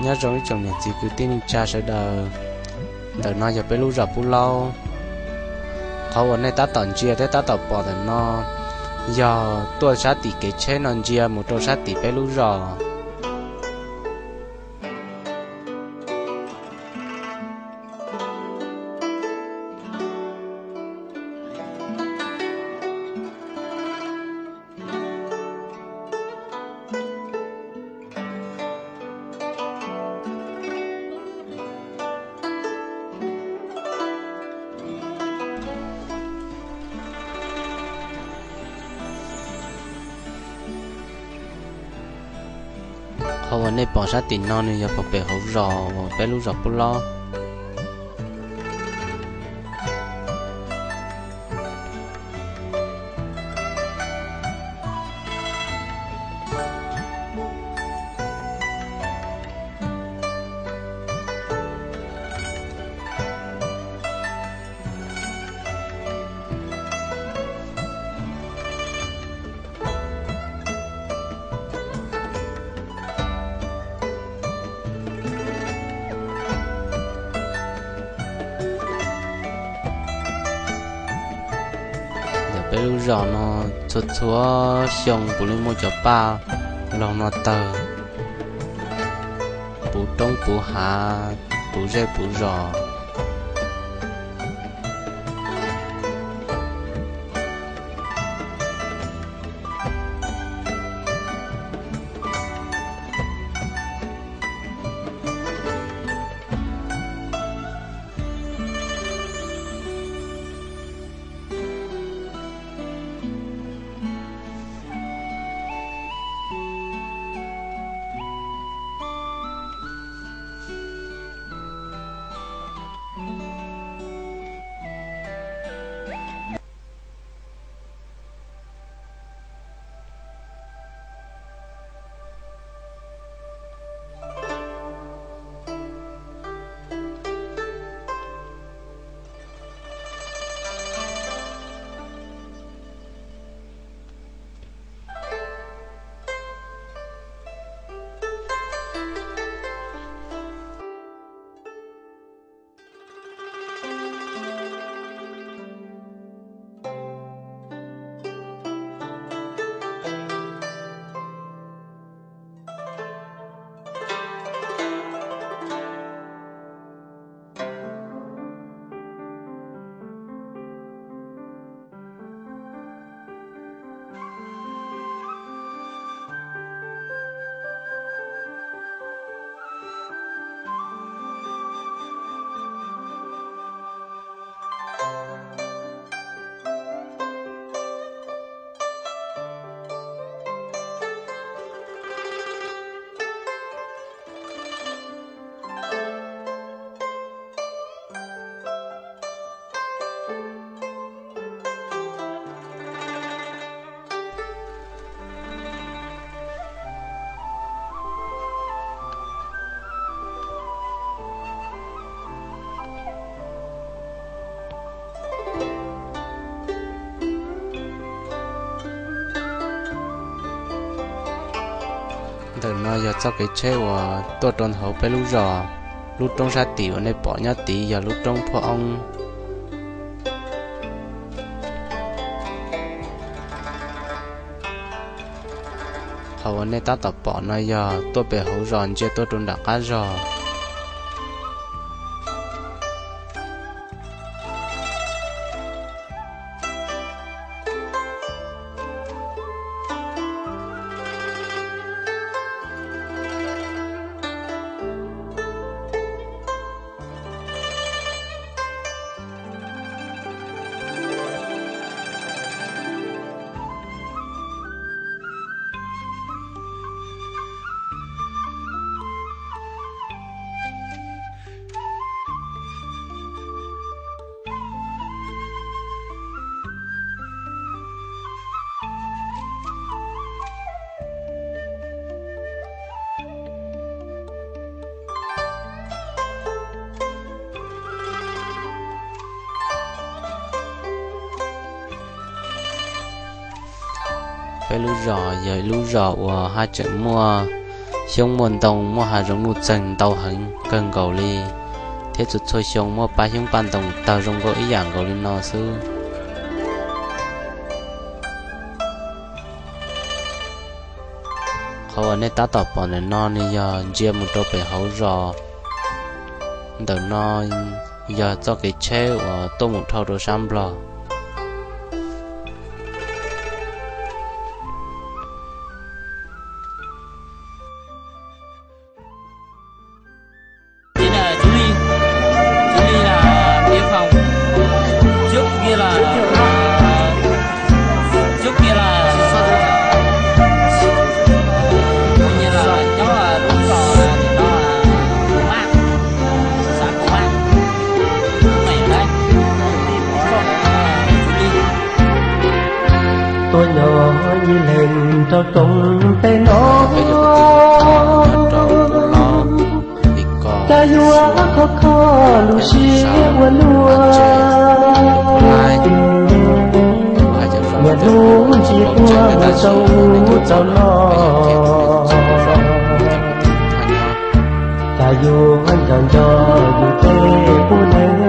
Nyob zoo ib tsoom niam txiv kwv tij neej tsa sawv daws, ntawm no yog peb lub zos Pub Laub. Qhov uas nej tab tom ntsia thiab tab tom pom ntawm no yog tuaj sab tim kev tsheb no ntsia mus rau sab tim peb lub zos. Qhov uas nej pom sab tim no nws yog pem hauv zos uas peb lub zos Pub Laub. Ntawm peb lub zos no txhua txhua xyoo puav leej muaj cov paj laug no tawg puv roob puv hav, puv zej puv zos. Ntawm no yog txoj kev tsheb uas tuaj rau hauv peb lub zos. Lub roob sab tim uas nej pom nyob tid yog lub roob Phuaj Oob. Qhov uas nej tab tom pom no yog tuaj pem hauv zos ntsia tuaj rau nram qab zos. Peb lub zos yog ib lub zos uas haj tseem muaj Xyoob muaj ntoo muaj hav zoov nuj txeeg ntau heev kawg nkaus li, thiab txhua txhua xyoo muaj pab xyoob pab ntoo tawg zoo nkauj ib yam nkaus li no xwb. Qhov uas nej tab tom pom ntawm no nws yog ntsia mus rau pem hauv zos. Ntawm no yog txoj kev tsheb uas tuaj mus dhau rau sab Nplog. Tuaj nyob ib leeg rau rooj teb no, cas yuav khov kho lub siab ua luaj. Niaj hnub ntsia quaj mus rau ub rau no, cas yuav nco nco yus tej qub neeg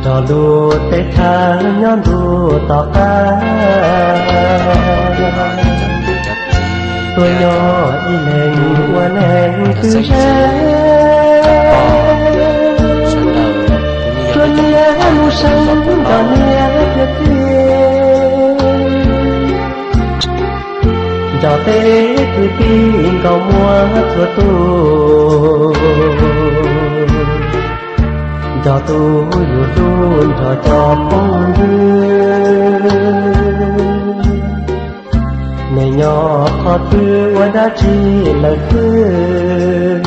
nrog lub teb chaws nyob ntuj tom qab. Tuaj nyob ib leeg ua neeg twg ze, tsuas niaj hnub seev nrog niam thiab txiv, nrog tej kwv tij nkauj muam txhua tus, nrog tus yus hlub nrog cov phooj ywg. Nej nyob qhov twg ua dab tsi lawm xwb?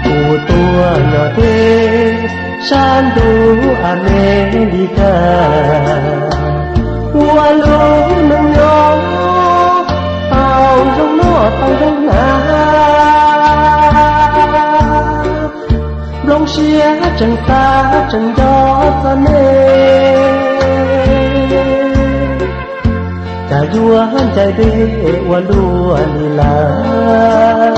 Kuv tuaj nyob deb sab ntuj Amelikas, ua lub neej nyob tau zoo noj tau zoo hnav, nplooj siab tseem xav tseem nco txog nej. Cas yuav ncaim deb ua luaj li lawm,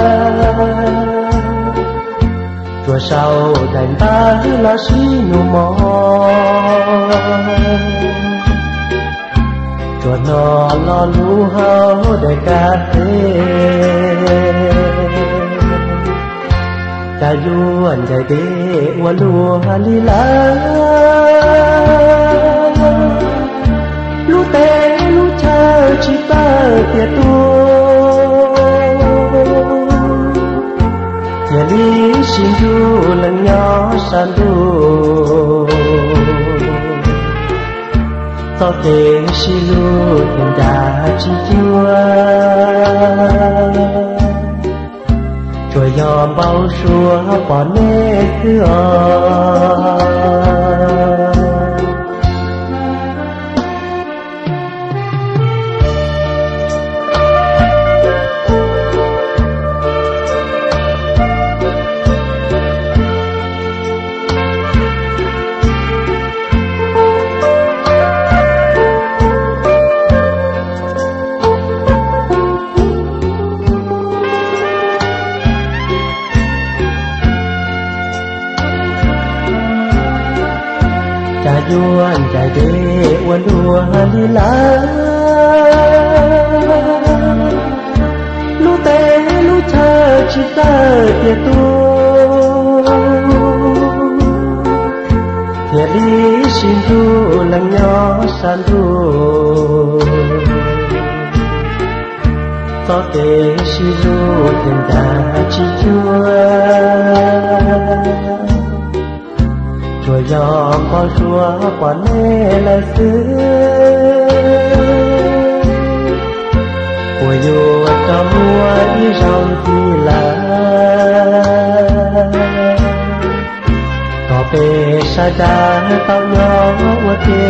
tsuas sau daim ntawv los sis nus mos, tsuas hnov lo lus hauv daim kab teb. Cas yuav ncaim deb ua luaj li lawm, lub teb lub chaw tsis txawj tiav tuaj, thiaj li sib ntsug leej nyob sab ntuj. Txoj kev sib hlub thiaj ncav tsis cuag, tsuas yog npau suav pom nej xwb os. Cas yuav ncaim deb ua luaj li lawm, lub teb lub chaw tsis txawj tiav tuaj, thiaj li sib ntsug leej nyob sab ntuj. Txoj kev sib hlub thiaj ncav tsis cuag, tsuas yog npau suav pom nej lawm xwb. Puas yuav rov muaj ib zaug ntxiv lawm, kom peb sawv daws tau nyob ua ke.